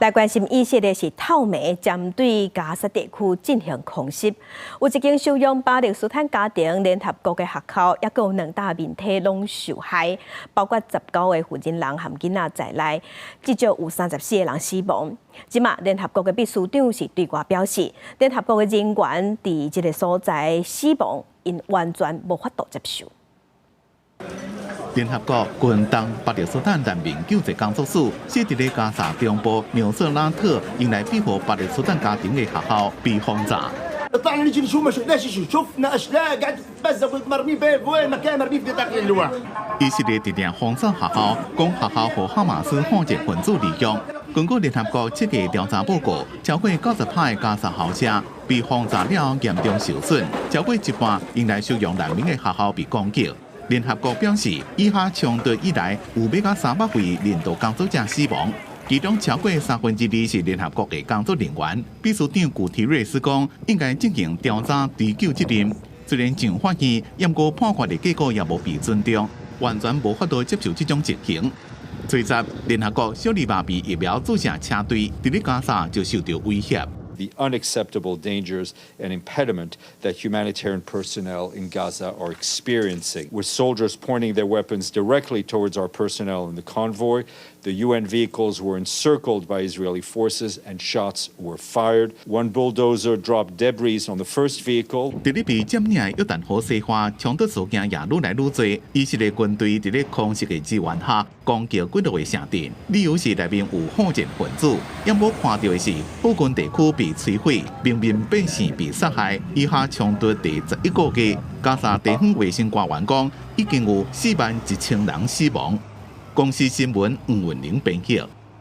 來關心以色列是透暝針對加薩地區進行空襲，有一間收容巴勒斯坦家庭聯合國的學校，抑閣有兩搭電梯攏受害，包括19個婦人人含囡仔在內，至少有34個人死亡。這馬聯合國的秘書長是對外表示，聯合國的人員佇這个所在死亡，𪜶完全無法度接受。聯合國近東巴勒斯坦難民救濟工作室設佇咧加薩中部紐瑟拉特，用來庇護巴勒斯坦家庭的學校被轟炸。 طلعنا نجي نشوف ما شفناش شيء، شفنا اشلاء قاعده تتمزق مرمي في وين مكان مرمي في داخل اللواء。以色列直定轟炸學校，講學校予哈馬斯叛亂分子利用。根據聯合國設計調查報告，超過90%的加薩校舍被轟炸了嚴重受損，超過一半用來收容難民的學校被攻擊。聯合國表示，以哈衝突以來，有欲到300位人道工作者死亡，其中超過2/3是聯合國的工作人員。秘書長古提瑞斯講，應該進行調查追究責任。雖然上法院，毋過判決的結果也無被尊重，完全無法度接受這種情形。隨即，聯合國小兒麻痹疫苗注射車隊佇咧加薩就受到威脅。 The unacceptable dangers and impediment that humanitarian personnel in Gaza are experiencing, with soldiers pointing their weapons directly towards our personnel in the convoy. The UN vehicles were encircled by Israeli forces and shots were fired. One bulldozer dropped debris on the first vehicle. 佇咧被佔領的約旦河西岸，衝突事件也愈來愈濟。以色列軍隊佇咧空襲的支援下，攻擊幾落個城鎮，理由是內面有叛亂分子。毋過看著的是，附近地區被摧毀，平民百姓被殺害。以哈衝突第11個月，加薩地方衛生官員講，已經有4萬1千人死亡。公視新聞吳文玲編譯。